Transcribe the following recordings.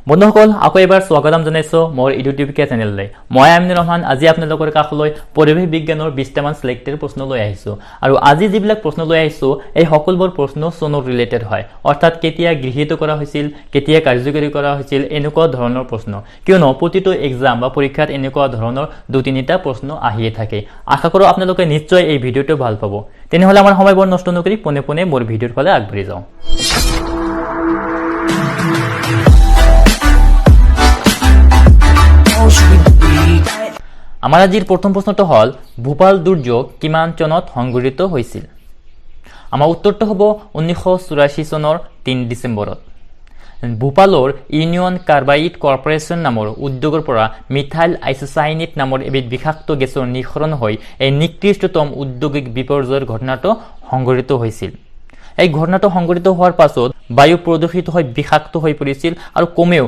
বন্ধুসকল, আকৌ এবাৰ স্বাগতম জনাইছোঁ মোৰ ইউটিউব চেনেললৈ। মই আমিনুৰ ৰহমান। আজি আপোনালোকৰ কাষলৈ পৰিৱেশ বিজ্ঞানৰ 20টামান চিলেক্টেড প্ৰশ্ন লৈ আহিছোঁ আৰু আজি যিবিলাক প্ৰশ্ন লৈ আহিছোঁ, এই সকলোবোৰ প্ৰশ্ন চনৰ ৰিলেটেড হয়, অৰ্থাৎ কেতিয়া গৃহীত কৰা হৈছিল, কেতিয়া কাৰ্যকৰী কৰা হৈছিল, এনেকুৱা ধৰণৰ প্ৰশ্ন। কিয়নো প্ৰতিটো এক্সাম বা পৰীক্ষাত এনেকুৱা ধৰণৰ দুই তিনিটা প্ৰশ্ন আহিয়ে থাকে। আশা কৰোঁ আপোনালোকে নিশ্চয় এই ভিডিঅ'টো ভাল পাব। তেনেহ'লে আমাৰ সময়বোৰ নষ্ট নকৰি পোনে পোনে মোৰ ভিডিঅ'ৰ ফালে আগবাঢ়ি যাওঁ। আমাৰ আজিৰ প্ৰথম প্ৰশ্নটো হ'ল, ভূপাল দুৰ্যোগ কিমান চনত সংঘটিত হৈছিল? আমাৰ উত্তৰটো হ'ব 1984 চনৰ 3 ডিচেম্বৰত। ভূপালৰ ইউনিয়ন কাৰ্বাইড কৰ্পৰেশ্যন নামৰ উদ্যোগৰ পৰা মিথাইল আইচ'চাইনেট নামৰ এবিধ বিষাক্ত গেছৰ নিঃসৰণ হৈ এই নিকৃষ্টতম ঔদ্যোগিক বিপৰ্যয়ৰ ঘটনাটো সংঘটিত হৈছিল। এই ঘটনাটো সংঘটিত হোৱাৰ পাছত বায়ু প্ৰদূষিত হৈ বিষাক্ত হৈ পৰিছিল আৰু কমেও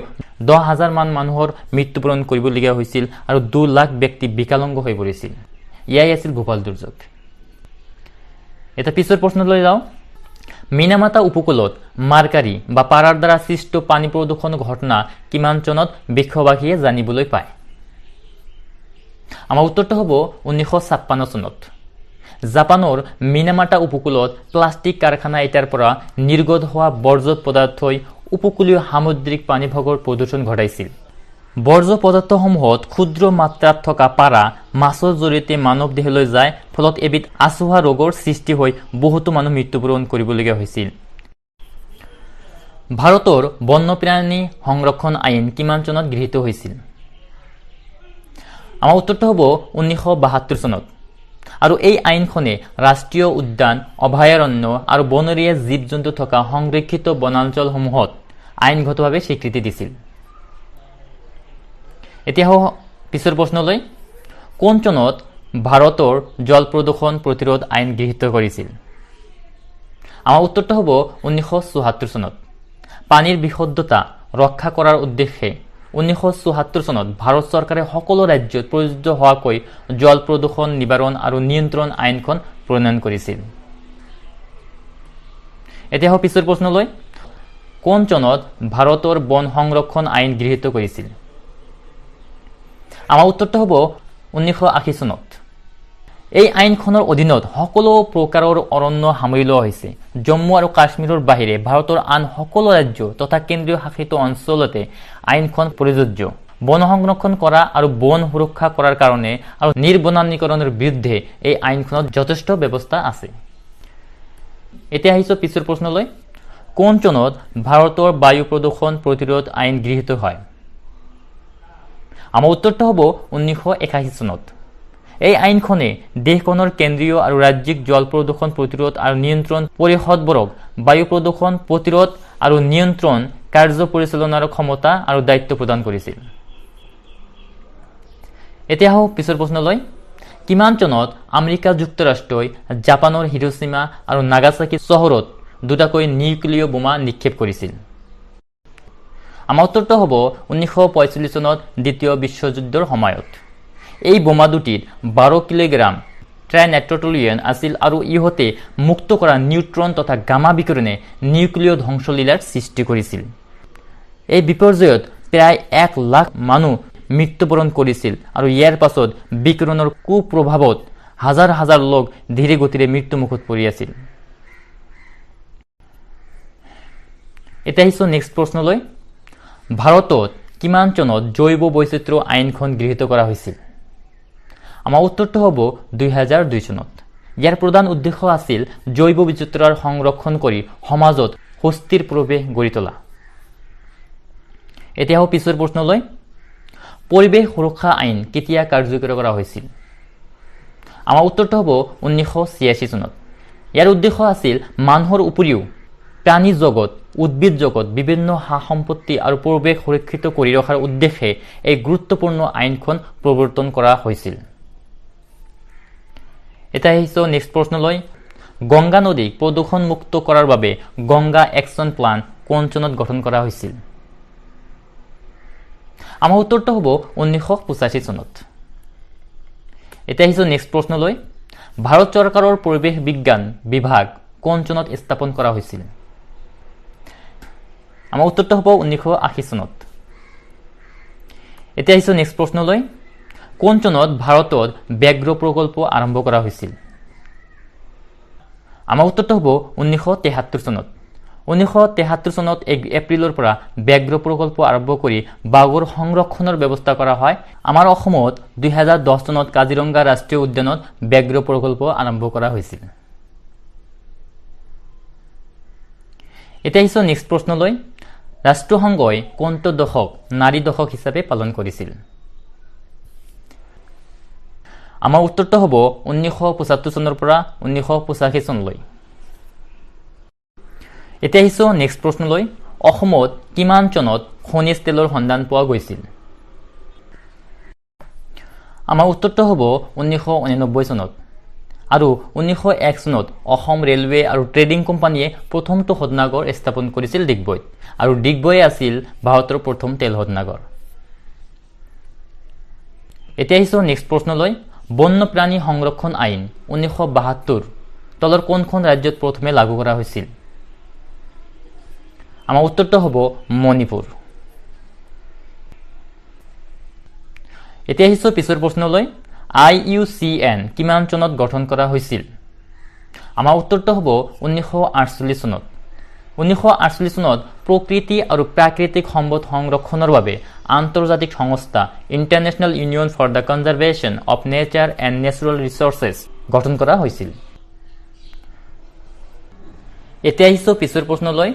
10,000 মান মানুহৰ মৃত্যুবৰণ কৰিবলগীয়া হৈছিল আৰু 2 লাখ ব্যক্তি বিকলাংগ হৈ পৰিছিল। এয়াই আছিল ভূপাল দুৰ্যোগ। এতিয়া পিছৰ প্ৰশ্নলৈ যাওঁ। মিনামাতা উপকূলত মাৰ্কাৰী বা পাৰাৰ দ্বাৰা সৃষ্ট পানী প্ৰদূষণ ঘটনা কিমান চনত বিশ্ববাসীয়ে জানিবলৈ পায়? আমাৰ উত্তৰটো হ'ব 1956 চনত। জাপানৰ মিনামাটা উপকূলত প্লাষ্টিক কাৰখানা এটাৰ পৰা নিৰ্গত হোৱা বৰ্জ্য পদাৰ্থই উপকূলীয় সামুদ্ৰিক পানীভাগৰ প্ৰদূষণ ঘটাইছিল। বৰ্জ্য পদাৰ্থসমূহত ক্ষুদ্ৰ মাত্ৰাত থকা পাৰা মাছৰ জৰিয়তে মানৱ দেহলৈ যায়, ফলত এবিধ আচুহা ৰোগৰ সৃষ্টি হৈ বহুতো মানুহ মৃত্যুবৰণ কৰিবলগীয়া হৈছিল। ভাৰতৰ বন্যপ্ৰাণী সংৰক্ষণ আইন কিমান চনত গৃহীত হৈছিল? আমাৰ উত্তৰটো হ'ব 1972 চনত। আৰু এই আইনখনে ৰাষ্ট্ৰীয় উদ্যান, অভয়াৰণ্য আৰু বনৰীয়া জীৱ জন্তু থকা সংৰক্ষিত বনাঞ্চলসমূহত আইনগতভাৱে স্বীকৃতি দিছিল। এতিয়া আহোঁ পিছৰ প্ৰশ্নলৈ। কোন চনত ভাৰতৰ জল প্ৰদূষণ প্ৰতিৰোধ আইন গৃহীত কৰিছিল? আমাৰ উত্তৰটো হ'ব 1974 চনত। পানীৰ বিশুদ্ধতা ৰক্ষা কৰাৰ উদ্দেশ্যে 1974 চনত ভাৰত চৰকাৰে সকলো ৰাজ্যত প্ৰযোজ্য হোৱাকৈ জল প্ৰদূষণ নিবাৰণ আৰু নিয়ন্ত্ৰণ আইনখন প্ৰণয়ন কৰিছিল। এতিয়া আহোঁ পিছৰ প্ৰশ্নলৈ। কোন চনত ভাৰতৰ বন সংৰক্ষণ আইন গৃহীত কৰিছিল? আমাৰ উত্তৰটো হ'ব 1980 চনত। এই আইনখনৰ অধীনত সকলো প্ৰকাৰৰ অৰণ্য সামৰি লোৱা হৈছে। জম্মু আৰু কাশ্মীৰৰ বাহিৰে ভাৰতৰ আন সকলো ৰাজ্য তথা কেন্দ্ৰীয় শাসিত অঞ্চলতে আইনখন প্ৰযোজ্য। বন সংৰক্ষণ কৰা আৰু বন সুৰক্ষা কৰাৰ কাৰণে আৰু নিৰ্বনানীকৰণৰ বিৰুদ্ধে এই আইনখনত যথেষ্ট ব্যৱস্থা আছে। এতিয়া আহিছোঁ পিছৰ প্ৰশ্নলৈ। কোন চনত ভাৰতৰ বায়ু প্ৰদূষণ প্ৰতিৰোধ আইন গৃহীত হয়? আমাৰ উত্তৰটো হ'ব 1981 চনত। এই আইনখনে দেশখনৰ কেন্দ্ৰীয় আৰু ৰাজ্যিক জল প্ৰদূষণ প্ৰতিৰোধ আৰু নিয়ন্ত্ৰণ পৰিষদবোৰক বায়ু প্ৰদূষণ প্ৰতিৰোধ আৰু নিয়ন্ত্ৰণ কাৰ্য পৰিচালনাৰ ক্ষমতা আৰু দায়িত্ব প্ৰদান কৰিছিল। এতিয়া আহোঁ পিছৰ প্ৰশ্নলৈ। কিমান চনত আমেৰিকা যুক্তৰাষ্ট্ৰই জাপানৰ হিৰোচিমা আৰু নাগাচাকি চহৰত দুটাকৈ নিউক্লিয় বোমা নিক্ষেপ কৰিছিল? আমাৰ উত্তৰটো হ'ব 1945 চনত দ্বিতীয় বিশ্বযুদ্ধৰ সময়ত। এই বোমা দুটিত 12 কিলোগ্ৰাম ট্ৰাইনাইট্ৰটলিয়েন আছিল আৰু ইহঁতে মুক্ত কৰা নিউট্ৰন তথা গামা বিকিৰণে নিউক্লিয় ধ্বংসলীলাৰ সৃষ্টি কৰিছিল। এই বিপৰ্যয়ত প্ৰায় 1 লাখ মানুহ মৃত্যুবৰণ কৰিছিল আৰু ইয়াৰ পাছত বিকিৰণৰ কুপ্ৰভাৱত হাজাৰ হাজাৰ লোক ধীৰে গতিৰে মৃত্যুমুখত পৰি আছিল। এতিয়া আহিছোঁ নেক্সট প্ৰশ্নলৈ। ভাৰতত কিমান চনত জৈৱ বৈচিত্ৰ্য আইনখন গৃহীত কৰা হৈছিল? আমাৰ উত্তৰটো হ'ব 2002 চনত। ইয়াৰ প্ৰধান উদ্দেশ্য আছিল জৈৱ বৈচিত্ৰ্যৰ সংৰক্ষণ কৰি সমাজত সুস্থিৰ পৰিৱেশ গঢ়ি তোলা। এতিয়া আহোঁ পিছৰ প্ৰশ্নলৈ। পৰিৱেশ সুৰক্ষা আইন কেতিয়া কাৰ্যকৰী কৰা হৈছিল? আমাৰ উত্তৰটো হ'ব 1986 চনত। ইয়াৰ উদ্দেশ্য আছিল মানুহৰ উপৰিও প্ৰাণী জগত, উদ্ভিদ জগত, বিভিন্ন সা সম্পত্তি আৰু পৰিৱেশ সুৰক্ষিত কৰি ৰখাৰ উদ্দেশ্যে এই গুৰুত্বপূৰ্ণ আইনখন প্ৰৱৰ্তন কৰা হৈছিল। এতিয়া আহিছোঁ নেক্সট প্ৰশ্নলৈ। গংগা নদীক প্ৰদূষণমুক্ত কৰাৰ বাবে গংগা একশ্যন প্লান কোন চনত গঠন কৰা হৈছিল? আমাৰ উত্তৰটো হ'ব 1985 চনত। এতিয়া আহিছোঁ নেক্সট প্ৰশ্নলৈ। ভাৰত চৰকাৰৰ পৰিৱেশ বিজ্ঞান বিভাগ কোন চনত স্থাপন কৰা হৈছিল? আমাৰ উত্তৰটো হ'ব 1980 চনত। এতিয়া আহিছোঁ নেক্সট প্ৰশ্নলৈ। কোন চনত ভাৰতত ব্যাঘ্ৰ প্ৰকল্প আৰম্ভ কৰা হৈছিল? আমাৰ উত্তৰটো হ'ব 1973 চনত। 1973 চনত 1 এপ্ৰিলৰ পৰা ব্যাঘ্ৰ প্ৰকল্প আৰম্ভ কৰি বাঘৰ সংৰক্ষণৰ ব্যৱস্থা কৰা হয়। আমাৰ অসমত 2010 চনত কাজিৰঙা ৰাষ্ট্ৰীয় উদ্যানত ব্যাঘ্ৰ প্ৰকল্প আৰম্ভ কৰা হৈছিল। এতিয়া আহিছোঁ নেক্সট প্ৰশ্নলৈ। ৰাষ্ট্ৰসংঘই কোনটো দশক নাৰী দশক হিচাপে পালন কৰিছিল? আমাৰ উত্তৰটো হ'ব 1975 চনৰ পৰা 1985 চনলৈ। এতিয়া আহিছোঁ নেক্সট প্ৰশ্নলৈ। অসমত কিমান চনত খনিজ তেলৰ সন্ধান পোৱা গৈছিল? আমাৰ উত্তৰটো হ'ব 1989 চনত। আৰু 1901 চনত অসম ৰেলৱে আৰু ট্ৰেডিং কোম্পানীয়ে প্ৰথমটো শোধনাগাৰ স্থাপন কৰিছিল ডিগবৈত, আৰু ডিগবৈয়ে আছিল ভাৰতৰ প্ৰথম তেল শোধনাগাৰ। এতিয়া আহিছোঁ নেক্সট প্ৰশ্নলৈ। বন্যপ্ৰাণী সংৰক্ষণ আইন 1972 তলৰ কোনখন ৰাজ্যত প্ৰথমে লাগু কৰা হৈছিল? আমাৰ উত্তৰটো হ'ব মণিপুৰ। এতিয়া আহিছোঁ পিছৰ প্ৰশ্নলৈ। IUCN কিমান চনত গঠন কৰা হৈছিল? আমাৰ উত্তৰটো হ'ব 1948 চনত। 1948 চনত প্ৰকৃতি আৰু প্ৰাকৃতিক সম্পদ সংৰক্ষণৰ বাবে আন্তৰ্জাতিক সংস্থা International Union for the Conservation of Nature and Natural Resources গঠন কৰা হৈছিল। এতিয়া আহিছোঁ পিছৰ প্ৰশ্নলৈ।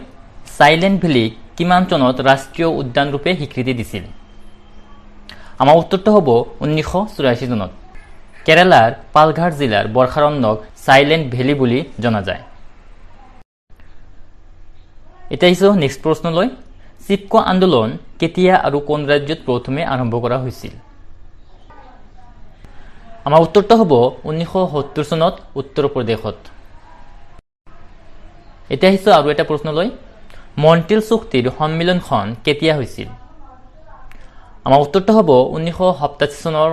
চাইলেণ্ট ভেলীক কিমান চনত ৰাষ্ট্ৰীয় উদ্যানৰূপে স্বীকৃতি দিছিল? আমাৰ উত্তৰটো হ'ব 1984 চনত। কেৰালাৰ পালঘাট জিলাৰ বৰ্ষাৰণ্যক চাইলেণ্ট ভেলী বুলি জনা যায়। এতিয়া আহিছোঁ নেক্সট প্ৰশ্নলৈ। চিপকো আন্দোলন কেতিয়া আৰু কোন ৰাজ্যত প্ৰথমে আৰম্ভ কৰা হৈছিল? আমাৰ উত্তৰটো হ'ব 1970 চনত উত্তৰ প্ৰদেশত। এতিয়া আহিছোঁ আৰু এটা প্ৰশ্নলৈ। মণ্ট্ৰিল চুক্তিৰ সন্মিলনখন কেতিয়া হৈছিল? আমাৰ উত্তৰটো হ'ব 1987 চনৰ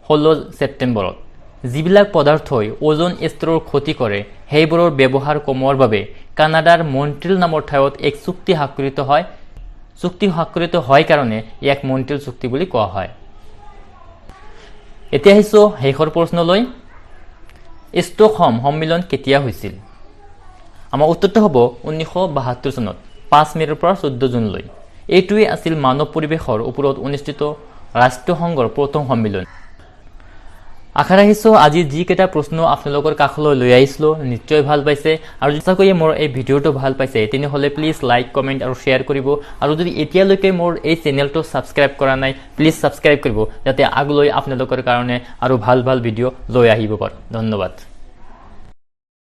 16 ছেপ্টেম্বৰত। যিবিলাক পদাৰ্থই ওজন স্তৰৰ ক্ষতি কৰে সেইবোৰৰ ব্যৱহাৰ কমোৱাৰ বাবে কানাডাৰ মণ্ট্ৰিল নামৰ ঠাইত এক চুক্তি স্বাক্ষৰিত হয়। চুক্তি স্বাক্ষৰিত হয় কাৰণে ইয়াক মণ্ট্ৰিল চুক্তি বুলি কোৱা হয়। এতিয়া আহিছোঁ শেষৰ প্ৰশ্নলৈ। ষ্টকহোম সন্মিলন কেতিয়া হৈছিল? আমাৰ উত্তৰটো হ'ব 1972 চনত 5 মে'ৰ পৰা 14 জুনলৈ। এইটোৱে আছিল মানৱ পৰিৱেশৰ ওপৰত অনুষ্ঠিত ৰাষ্ট্ৰসংঘৰ প্ৰথম সন্মিলন। আশা ৰাখিছোঁ আজি যিকেইটা প্ৰশ্ন আপোনালোকৰ কাষলৈ লৈ আহিছিলোঁ নিশ্চয় ভাল পাইছে, আৰু সঁচাকৈয়ে মোৰ এই ভিডিঅ'টো ভাল পাইছে তেনেহ'লে প্লিজ লাইক, কমেণ্ট আৰু শ্বেয়াৰ কৰিব। আৰু যদি এতিয়ালৈকে মোৰ এই চেনেলটো ছাবস্ক্ৰাইব কৰা নাই প্লিজ ছাবস্ক্ৰাইব কৰিব, যাতে আগলৈ আপোনালোকৰ কাৰণে আৰু ভাল ভাল ভিডিঅ' লৈ আহিব পাৰোঁ। ধন্যবাদ।